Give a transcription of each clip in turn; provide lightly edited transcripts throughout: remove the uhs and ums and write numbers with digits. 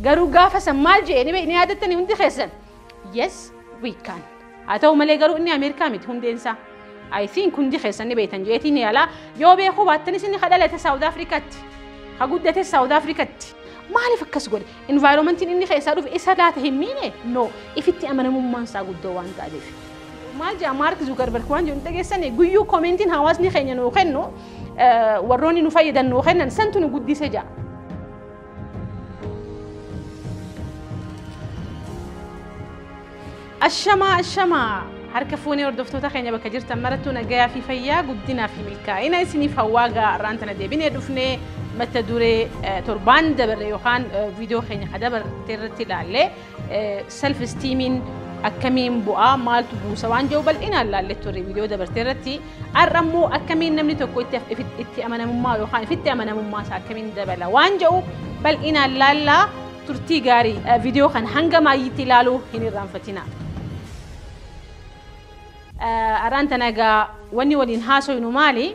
Garuu gaafa san maal jedhee ni yaadattanii hundi keessan? Yes, we can. Haa ta'u malee garuu inni Ameerikaa miti hundeensaa. I think hundi keessan ni beektan jeetiin yaalaa. Yoo beekuu baattanis inni dhalate Saawud Afrikaatti. Ha guddate Saawud Afrikaatti. Maaliif akkas godhe? Environmentiin inni keessaa dhufe isa laata hin miine? No. Ifitti amanamummaan isaa guddoo waan taateef. Maal jedha Maark Zuukarberg waan jedhu dhageessanii guyyuu commentiin hawaasni keenya nuu kennu warroonni nu fayyadan nuu kennan santu nu guddise jedha. Ashamaa ashamaa harka fuunee hordoftoota keenya bakka jirtan marattuu nagayaa fi fayyaa guddinaa fi milkaa'ina isiniif hawwaa gaarraan tana deebinee dhufnee mata duree torbaan dabarre yookaan viidiyoo keenya ka dabarte irratti ilaallee self esteemiin akkamiin bu'aa maaltu buusa waan jedhu bal'inaan ilaallee turre viidiyoo dabarte irratti. Har'a immoo akkamiin namni tokko itti amanamummaa yookaan ifitti amanamummaa isaa akkamiin dabala waan jedhu bal'inaan laallaa. Turtii gaarii viidiyoo kan hanga maayyiitti ilaaluu hin irraanfatina. Araan tana egaa wanni waliin haasofnu maali?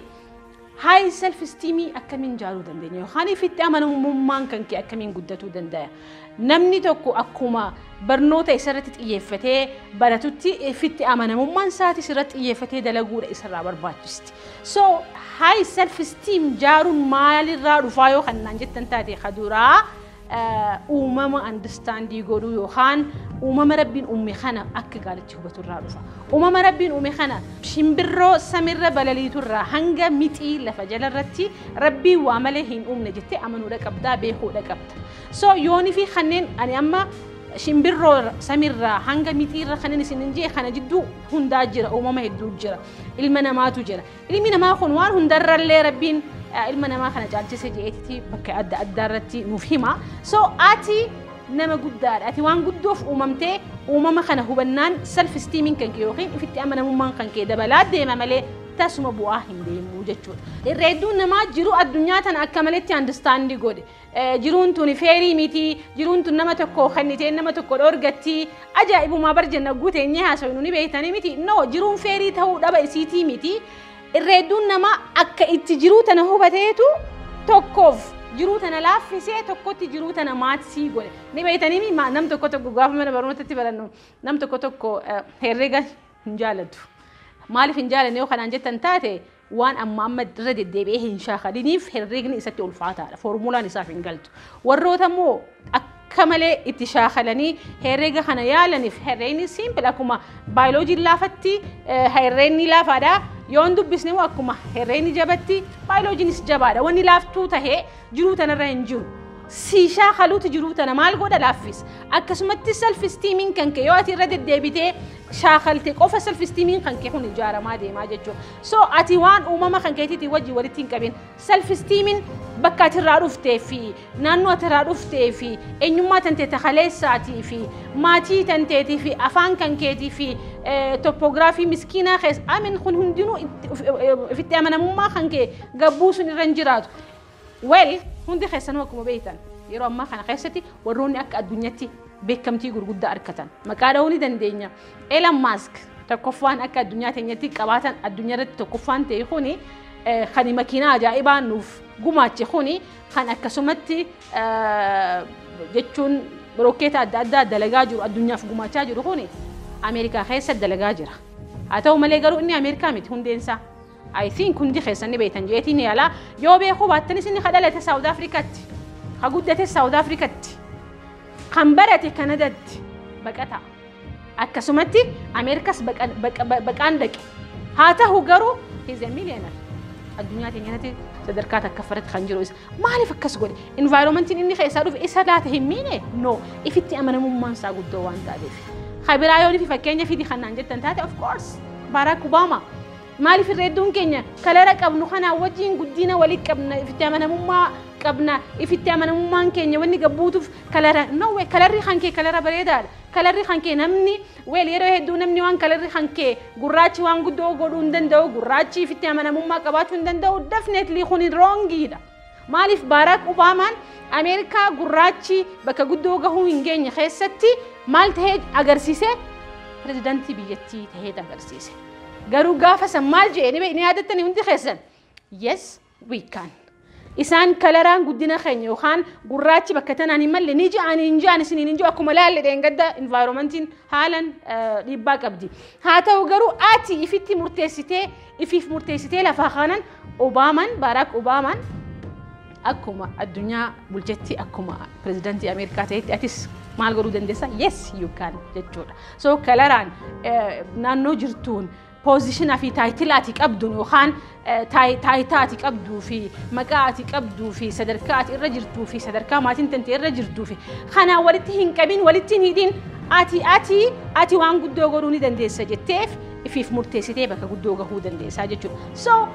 High self esteemii akkamiin ijaaruu dandeenya yookaan ifitti amanamummaan kan kee akkamiin guddatuu danda'a? Namni tokko akkuma barnoota isarratti xiyyeeffatee baratutti ifitti amanamummaan isaatis irratti xiyyeeffatee dalaguudha isarraa barbaachisti. So high self esteem ijaaruun maalirraa dhufaa yoo kannaan jettan taate kaduraa uumama understandii godhuu yookaan uumama rabbiin uume kana akka gaariitti hubatu irraa dhufa. Uumama rabbiin uume kana shimbirroo samirra balaliitu irraa hanga mixii lafa jalarratti rabbiin waa malee hin uumne jettee amanuudha qabdaa beekuudha qabda. So yoonii fi kanneen ani amma shimbirroo samirraa hanga mixiirra kanneen isin hin jee kana jidduu hundaa jira, uumama hedduu jira, ilma namaatu jira. Ilmi namaa kun waan hundarrallee rabbiin ilma namaa kana caalchise je'eetiti bakka adda addaa irratti nuuf hima. So ati nama guddaadha. Ati waan guddoof uumamtee uumama kana hubannaan self esteemiin kan kee yookiin ifitti amanamummaan kan kee dabalaa deema malee tasuma bu'aa hin deemu jechuudha. Irra hedduun namaa jiru addunyaa tana akka maletti understand godhe. Jiruun tun feerii miti, jiruun tun nama tokko kennitee nama tokko dhoorgatti, ajaa'ibumaa bar jenna guuteenyee haasofnu ni beektanii miti. No, jiruun feerii ta'uu dhaba isiitii miti. Irra hedduun namaa akka itti jiruu tana hubateetu tokkoof jiruu tana laaffisee tokkotti jiruu tana maatsii godhe. Ni beektanii nam tokko tokko gaafa mana barnootatti barannu nam tokko tokko herrega hin jaalatu. Maaliif hin jaalanne yoo kanaan jettan taate waan amma amma irra deddeebi'ee hin shaakaliniif herregni isatti ulfaataadha. Foormulaan isaaf hin galtu. Warroota immoo akka malee itti shaakalanii herrega kana yaalaniif herregni simple akkuma baayoloojiin laafatti herregni laafaadha. Yoon dubbisne immoo akkuma herregni jabatti baayoloojiinis jabaadha. Wanni laaftuu tahee jiruu tanarra hin jiru. Si shaakaluutu jiruu tana maal godha laaffis. Akkasumatti self esteemiin kan kee yoo ati irra deddeebitee shaakalte qofa self esteemiin kan kee kun ijaaramaa deemaa jechuudha. So ati waan uumama kan keetiitiin wajjin walitti hin qabin. Self esteemiin bakka ati irraa dhuftee fi naannoo ati irraa dhuftee fi eenyummaa tantee takaleessaatii fi maatii tanteetii fi afaan kan keetii fi toppoogiraafii miskiinaa keessa amin kun hundinuu ifitti amanamummaa kan kee gabbuu sun irra hin jiraatu. Well, hundi keessanuu akkuma beektan yeroo ammaa kana keessatti warroonni akka addunyaatti beekamtii gurguddaa argatan maqaa dha'uu ni dandeenya. Elon Musk tokkoffaan akka addunyaa teenyatti qabaatan addunyaa irratti tokkoffaan ta'e kuni kan makiinaa ajaa'ibaa nuuf gumaache kuni kan akkasumatti jechuun rokkeeta adda addaa dalagaa jiru addunyaaf gumaachaa jiru kuni Ameerikaa keessa dalagaa jira. Haa ta'u malee garuu inni Ameerikaa miti hundeensaa. I think hundi keessan ni beektan jeetiin yaalaa. Yoo beekuu baattanis inni dhalate Saawud Afrikaatti. Ha guddate Saawud Afrikaatti. Kan barate Kanadaatti baqata. Akkasumatti Ameerikas baqaan dhaqe. Haa ta'u garuu he's a millionaire. Addunyaa teenyatti sadarkaa takka kan jiru isa. Maaliif akkas godhe? Environmentiin inni keessaa dhufe isa laata hin miine? No. Ifitti amanamummaan isaa guddoo waan taateef. Kabiraa yoo fi fakkeenya fidi kanaan jettan taate of course Barack Obama. Maaliif irra hedduun keenya kalara qabnu kanaa wajjin guddina walii qabna, ifitti amanamummaa qabna, ifitti amanamummaan keenya wanni gabbuutuuf kalara no way, kalarri kan kee kalara bareedaadha. Kalarri kan kee namni well yeroo hedduu namni waan kalarri kan kee gurraachi waan guddoo godhuu hin danda'u, gurraachi ifitti amanamummaa qabaachuu hin danda'u, definitely kun wrongiidha. Maaliif Barack Obamaan Ameerikaa gurraachi bakka guddoo gahuu hin geenye keessatti maal tahee agarsiise? Pirezidaantii biyyattii tahee agarsiise. Garuu gaafa san maal jedhee ni yaadattanii hundi keessan? Yes, we can. Isaan coloraan guddina keenya yookaan gurraachi bakka tanaan hin malle ni ji'an hin ji'an isiniin hin ji'u. Akkuma laalle dheengadda environmentiin haalan dhiibbaa qabdi. Haa ta'u garuu ati ifitti murteessitee, ifiif murteessitee lafaa kanan Obaamaan, Baaraak Obaamaan akkuma addunyaa bulchetti, akkuma pirezidaantii Ameerikaa ta'etti, atis maal godhuu dandeessa? Yes, you can jechuudha. So coloraan, naannoo jirtuun, position fi title ati qabduun yookaan taayitaa ati qabduu fi maqaa ati qabduu fi sadarkaa ati irra jirtuu fi sadarkaa maatiin tantee irra jirtuu fi kanaan walitti hin qabin, walitti hin hidhin. Ati waan guddoo godhuu ni dandeessa jetteef ifiif murteessitee bakka guddoo gahuu dandeessaa jechuudha. So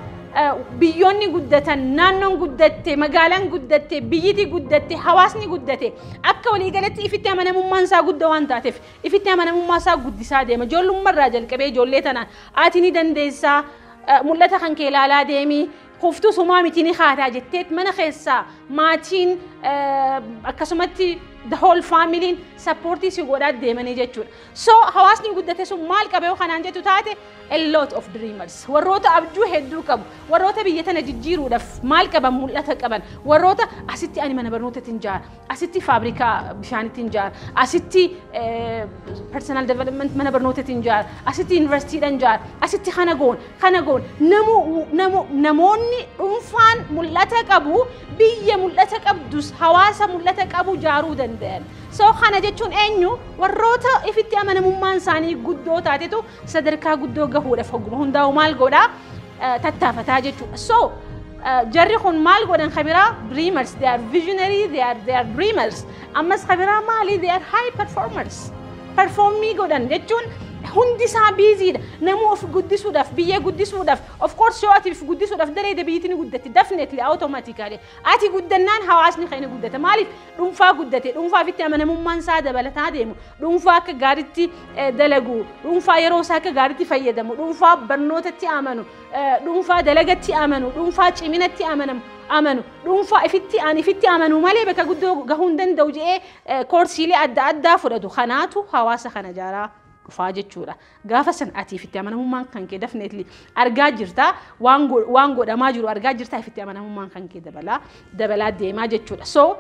biyyoonni guddatan, naannoon guddatte, magaalaan guddatte, biyyiti guddatte, hawaasni guddate akka waliigalatti ifitti amanamummaan isaa guddaa waan taateef ifitti amanamummaa isaa guddisaa deema. Ijoollummarraa jalqabee ijoollee tanaan ati ni dandeessaa, mul'ata kan kee ilaalaa deemii, kuftuu sumaa miti, ni haataa jetteet mana keessaa maatiin akkasumatti the whole familyin support si godhaa deemanii jechuudha. So hawaasni guddate sun maal qaba yoo kanaan jettu taate, a lot of dreamers, warroota abjuu hedduu qabu, warroota biyya tana jijjiiruudhaaf maal qaban, mul'ata qaban, warroota asitti ani mana barnootatti hin jaara, asitti faabrikaa bishaanitti hin jaara, asitti personal development mana barnootatti hin jaara, asitti yuunivarsiitiidhaan jaara, asitti kana goon kana goon. Namoonni dhuunfaan mul'ata qabu biyya mul'ata qabdus hawaasa mul'ata qabu jaaruu danda'an. So kana jechuun eenyu? Warroota ifitti amanamummaan isaanii guddoo taatetu sadarkaa guddoo gahuudhaaf hogguma hundaa'u maal godhaa, tattaafataa jechuudha. So jarri kun maal godhan kabiraa? Dreamers, they are visionary, they are dreamers. Ammas kabiraa maali? They are high performers. Performii godhan jechuun hundi isaa busydha. Namuu of guddisuudhaaf, biyya guddisuudhaaf, of course yoo ati of guddisuudhaaf dareede biyyatti ni guddatti definitely, automatically. Ati guddannaan hawaasni kan inni guddata. Maaliif? Dhuunfaa guddate, dhuunfaa ofitti amanamummaan isaa dabalataa deemu, dhuunfaa akka gaariitti dalagu, dhuunfaa yeroo isaa akka gaariitti fayyadamu, dhuunfaa barnootatti amanu, dhuunfaa dalagatti amanu, dhuunfaa ciminatti amanu, dhuunfaa ifitti ani ifitti amanu malee bakka guddoo gahuu hin danda'u jedhee koorsiilee adda addaa fudhatu. Kanaatu hawaasa kana jaaraa dhufaa jechuudha. Gaafa san ati ifitti amanamummaan kan kee definitely argaa jirta, waan godhamaa jiru argaa jirta, ifitti amanamummaan kan kee dabalaa dabalaa deemaa jechuudha. So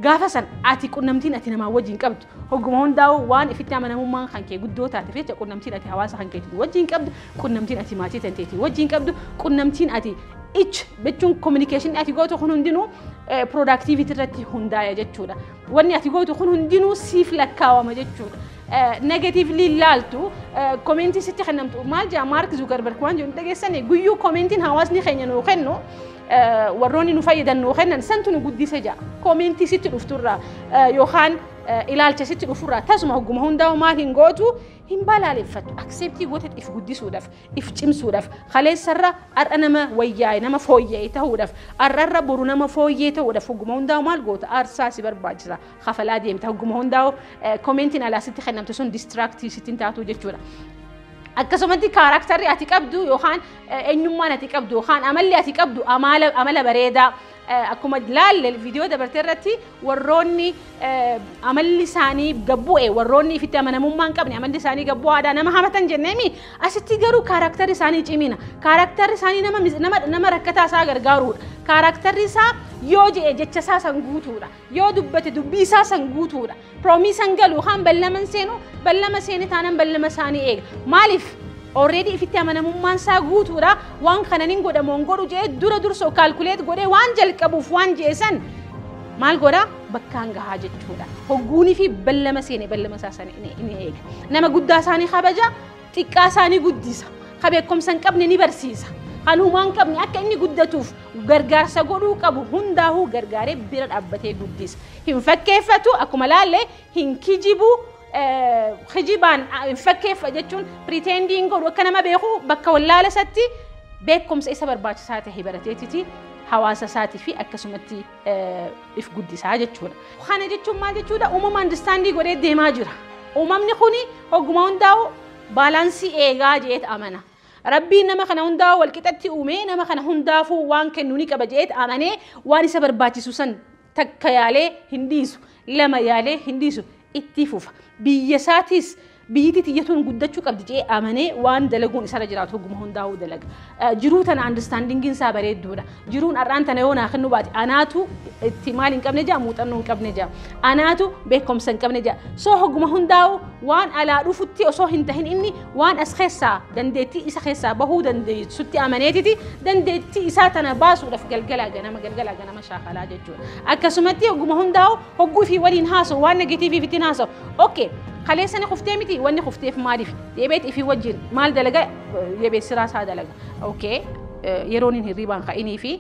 gaafa san ati qunnamtiin ati namaa wajjin qabdu hogguma hundaa'u waan ifitti amanamummaan kan kee guddoo taateef jecha, qunnamtiin ati hawaasa kan keetiin wajjin qabdu, qunnamtiin ati maatii tanteetiin wajjin qabdu, qunnamtiin ati ich jechuun communication ati gootu kun hundinuu productivity irratti hundaa'e jechuudha. Wanni ati gootu kun hundinuu siif lakkaawama jechuudha. Negatively ilaaltu commentii sitti kennamtu maal jedha Maark Zuukarberg waan jedhu dhageessanii? Guyyuu commentiin hawaasni keenya nuu kennu, warroonni nu fayyadan nuu kennan santu nu guddise jedha. Commentii sitti dhufturraa yookaan ilaalcha sitti dhufurraa tasuma hogguma hundaa'u maal hin gootu, hin balaaleffattu. Accept goote if guddisuudhaaf, if cimsuudhaaf, kaleessarra har'a nama wayyaa'e, nama fooyya'e ta'uudhaaf, har'arra boru nama fooyyee ta'uudhaaf hogguma hundaa'u maal goota? Aarsaa si barbaachisa, kafalaa deemta. Hogguma hundaa'u commentiin alaa sitti kennamtu sun distract sitti hin taatu jechuudha. Akkasumatti characterri ati qabdu yookaan eenyummaan ati qabdu yookaan amalli ati qabdu amala bareedaa. Akkuma laalle viidiyoo dabarte irratti, warroonni amalli isaanii gabbu'e, warroonni ifitti amanamummaa hin qabne, amalli isaanii gabbu'aadha, nama hamatan jenneemi. Asitti garuu characterri isaanii cimina, characterri isaanii nama rakkataa isaa gargaaruudha, characterri isaa yoo je'e jecha isaa san guutuudha, yoo dubbate dubbii isaa san guutuudha, promisan galu yookaan ballama seenu, ballama seene taanan ballama isaanii eega. Maaliif? Already ifitti amanamummaan isaa guutuudha. Waan kana nin godhamu hin godhu jedhee dura dursoo calculate godhee waan jalqabuuf waan jedhe san maal godha, bakkaan gahaa jechuudha. Hogguunii fi ballama seene ballama isaa sana ni eega. Nama guddaa isaanii kabaja, xiqqaa isaanii guddisa. Ka beekumsa hin qabne ni barsiisa. Kan humaa hin qabne akka inni guddatuuf gargaarsa godhuu qabu hundaa'uu gargaaree bira dhaabbatee guddisa. Hin fakkeeffatu, akkuma laalle hin kijibu, kijibaan hin fakkeeffa jechuun pretending godhu. Akka nama beeku bakka wallaala isatti beekumsa isa barbaachisaa ta'e barateetiti hawaasa isaatii fi akkasumatti if guddisaa jechuudha. Kana jechuun maal jechuudha? Uumama understanding godhee deemaa jira. Uumamni kuni hogguma hundaa'u balance eegaa jeet amana. Rabbiin nama kana hundaa'u walqixatti uumee nama kana hundaafuu waan kennu ni qaba jeet amanee waan isa barbaachisu san takka yaalee hin dhiisu, lama yaalee hin dhiisu, itti fufa. Biyya isaatis Biyyi tiyyatuun guddachuu qabdi jee amanee waan dalaguun isarra jiraatu hogguma hundaa'uu dalaga. Jiruu tana understandingiin isaa bareedduudha. Jiruun har'aan tana yoo naa kennu baate, anaatu itti maal hin qabne jaa, muuxannoo hin qabne jaa. Anaatu beekumsa hin qabne jaa. So hogguma hundaa'u waan alaa dhufutti osoo hin tahin, inni waan as keessaa dandeettii isa keessaa bahuu dandeessutti amaneetiti dandeettii isaa tana baasuudhaaf galgalaa ganama, galgalaa ganama shaakalaa jechuudha. Akkasumatti hogguma hundaa'u hogguu fi waliin haasa'u, waan negative ittiin haasa'u. Okay. Kaleessa ni kuftee miti, wanni kufteef maaliif? Deebeet ifii wajjin maal dalaga? Deebeet siraa isaa dalaga. Okay. Yeroon hin hirribaan ka'inii fi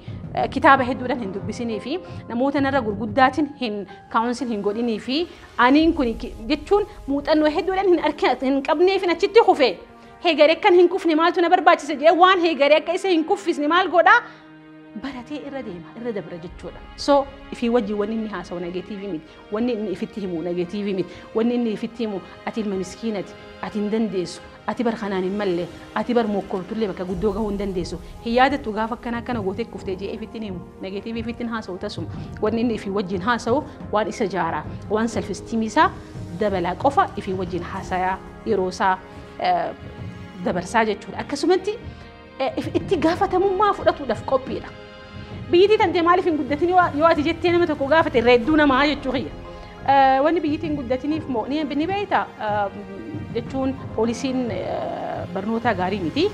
kitaaba hedduudhaan hin dubbisinii fi namoota narra gurguddaatiin hin counsel hin godhinii fi aniin kun jechuun muuxannoo hedduudhaan hin argina hin qabneef achitti kufe. Heegaree akkan hin kufne maaltu na barbaachisa jee, waan heegaree akka isa hin kuffisne maal godhaa? Baratee irra deema, irra dabra jechuudha. So ifii wajjin wanni inni haasa'u negative miti. Wanni inni ifitti himu negative miti. Wanni inni ifitti himu ati ilma miskiinati, ati hin dandeessu, ati bar kanaan hin malle, ati bar mokkortullee bakka guddoo gahuu hin dandeessu. Hin yaadattu gaafa akkana akkana gootee kuftee jee ifitti himu. Negative ifitti haasa'u tasuma. Wanni inni ifii wajjin haasa'u waan isa jaaraa, waan self esteem isaa dabalaa qofa ifii wajjin haasayaa yeroo isaa dabarsaa jechuudha. Akkasumatti itti gaafatamummaa fudhatuudhaaf qophiidha. Biyyittii tantee maaliif hin guddatin yoo ati jettee nama tokko gaafate, reedduu namaa jechuu kiyya. Wanni biyyittii hin guddatiniif moo ni beekta jechuun poolisiin barnoota gaarii miti.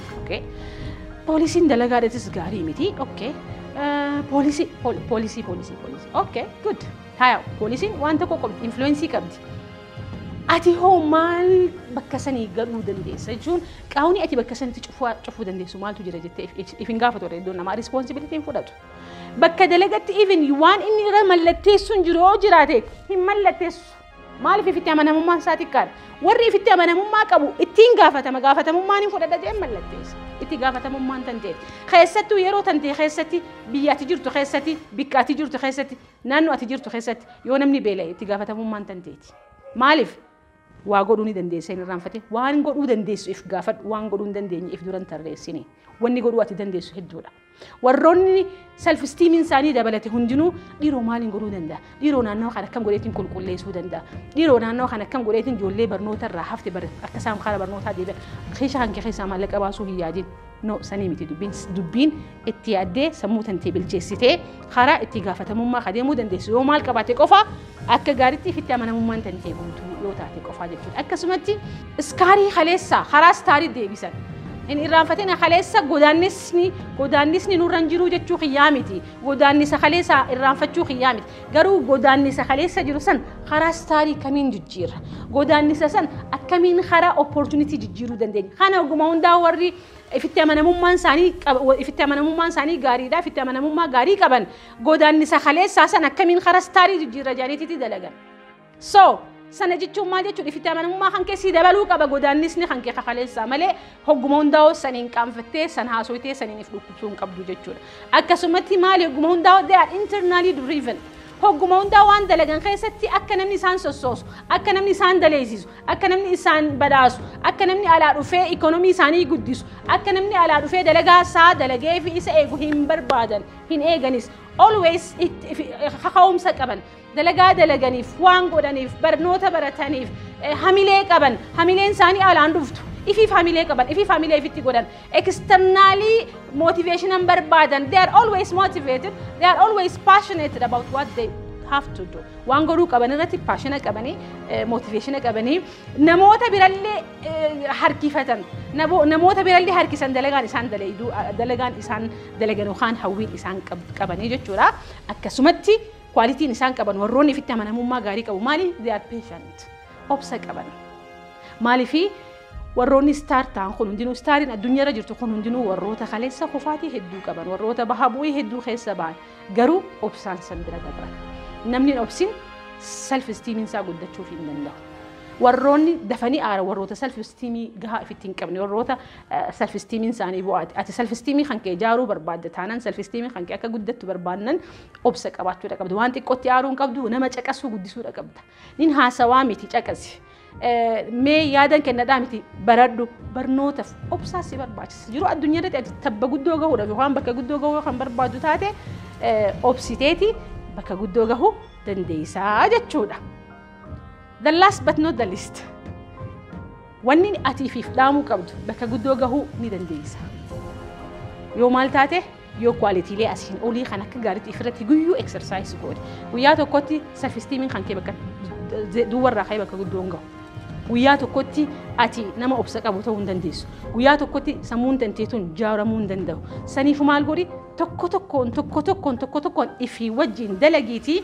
Poolisiin dalagaadhaatis gaarii miti. Poolisii, poolisii, poolisii, poolisii. Okay, good. Haya, poolisiin waan tokko qabdi, influence qabdi. Ati hoo maal bakka sanii galuu dandeessa jechuun, qaawni ati bakka sanitti cufuu dandeessu maaltu jira jettee if hin gaafatu, iddoon namaa responsibility hin fudhatu. Bakka dalagatti even waan inni irra mallatteessu hin jiru yoo jiraate hin mallatteessu. Maaliif? Ifitti amanamummaan isaa xiqqaadha. Warri ifitti amanamummaa qabu ittiin gaafatama, gaafatamummaan hin fudhadha jedhee mallatteessa. Itti gaafatamummaan tan ta'e. Keessattuu yeroo tan ta'e keessatti, biyya ati jirtu keessatti, bikka ati jirtu keessatti, naannoo ati jirtu keessatti yoo namni beela'e itti gaafatamummaan tan ta'eeti. Maaliif? Waa godhuu ni dandeessa, hin irraanfate. Waan godhuu dandeessu if gaafadhu, waan godhuu hin dandeenye if duran tarreessini. Wanni godhuu ati dandeessu hedduudha. Warroonni self esteemiin isaanii dabalate hundinuu, dhiiroo maaliin godhuu danda'a? Dhiiroo naannoo kana akkam godheetiin qulqulleessuu danda'a? Dhiiroo naannoo kana akkam godheetiin ijoollee barnoota irraa hafte akka isaan karaa barnootaa deebi'an? Keeshaa hanqee keessaa maallaqa baasuu hin yaadin. No, sanii miti dubbiin. Dubbiin itti yaaddee sammuu tantee bilcheessitee karaa itti gaafatamummaa adeemuu dandeessu yoo maal qabaate qofa, akka gaariitti ifitti amanamummaan tantee guutuu yoo taate qofa jechuudha. Akkasumatti scarii kaleessaa karaa starii deebisan. Hin irraanfatin, kaleessa godaannisni nurra hin jiru jechuu kiyyaa miti. Godaannisa kaleessa irraanfachuu kiyyaa miti. Garuu godaannisa kaleessa jiru san karaa starii kamiin jijjiirra? Godaannisa san akkamiin karaa opportunity jijjiiruu dandeenya? Kana oguma hundaa warri ifitti amanamummaan isaanii gaariidha, ifitti amanamummaa gaarii qaban, godaannisa kaleessaa san akkamiin karaa starii jijjiirra jaaniititti dalagan. So sana jechuun maal jechuudha? Ifitti amanamummaa kan keessi dabaluu qaba godaannisni kan kee kaleessaa malee, hogguma hundaa'u saniin qaanfattee, san haasoytee, saniin if dhukkubsuu hin qabdu jechuudha. Akkasumatti maali? Hogguma hundaa'u they are internally driven. Hogguma hundaa waan dalagan keessatti akka namni isaan sossoosu, akka namni isaan daleessisu, akka namni isaan badhaasu, akka namni alaa dhufee ikonomii isaanii guddisu, akka namni alaa dhufee dalagaa isaa dalagee fi isa eegu hin barbaadan, hin eeganis. Always kaka'umsa qaban. Dalagaa dalaganiif, waan godhaniif, barnoota barataniif hamilee qaban. Hamileen isaanii alaan dhuftu. Ifiif hamilee qaban, ifiif hamilee ifitti godhan. Externally motivation barbaadan. They are always motivated. They are always passionate about what they have to do. Waan godhuu qaban irratti passion qabanii, motivation qabanii, namoota birallee harkifatan, namoota birallee harkisan dalagaan isaan dalayduu, dalagaan isaan dalagan yookaan hawwiin isaan qabanii jechuudha. Akkasumatti qualityn isaan qaban, warroonni ifitti amanamummaa gaarii qabu maali? They are patient. Obsa qaban. Maaliifii warroonni star ta'an kun hundinuu, stariin addunyaarra jirtu kun hundinuu, warroota kaleessa kufaatii hedduu qaban, warroota baha bu'ii hedduu keessa ba'an, garuu obsaan san bira dabran. Namni hin obsin self esteemiin isaa guddachuuf hin danda'u. Warroonni dafanii aara warroota self esteemii gahaa ofitti hin qabne, warroota self esteemiin isaanii bu'aati. Ati self esteemii kan kee ijaaruu barbaadde taanaan, self esteemii kan kee akka guddattu barbaannan, obsa qabaachuudha qabdu. Waan xiqqootti aaruu hin qabdu, nama caqasuu guddisuudha qabda. Nin haasawaa miti, caqasi. Mee yaadan kennadhaa miti, baradhu, barnootaaf obsaa si barbaachisa. Jiru addunyaa irratti ati tabba guddoo gahuudhaaf yookaan bakka guddoo gahuu kan barbaaddu taate, obsiteeti bakka guddoo gahuu dandeessaa jechuudha. The last but not the least. Wanni ati ifiif dhaamuu qabdu, bakka guddoo gahuu ni dandeessa. Yoo maal taate? Yoo qualitylee asiin olii kan akka gaariitti ifirratti guyyuu exercise godhe. Guyyaa tokkotti self esteemiin kan kee bakka duwwarraa ka'ee bakka guddoo hin gahu. Guyyaa tokkotti ati nama obsa qabu ta'uu hin dandeessu. Guyyaa tokkotti sammuun tanteetuun ijaaramuu hin danda'u. Saniif maal godhi? Tokko tokkoon, tokko tokkoon, tokko tokkoon ifii wajjin dalagiitii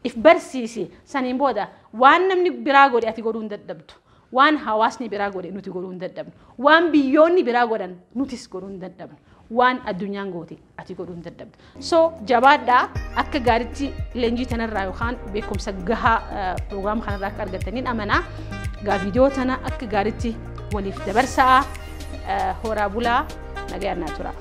if barsiisi. Saniin booda waan namni biraa godhe ati godhuu hin dadhabdu. Waan hawaasni biraa godhe nuti godhuu hin dadhabnu. Waan biyyoonni biraa godhan nutis godhuu hin dadhabnu. Waan addunyaan goote ati godhuu hin dadhabdu. So jabaadhaa, akka gaariitti leenjii tanarraa yookaan beekumsa gahaa piroogiraama kanarraa akka argataniin amanaa. Gaa viidiyoo tana akka gaariitti waliif dabarsaa, horaa bulaa, nagayaan naa tura.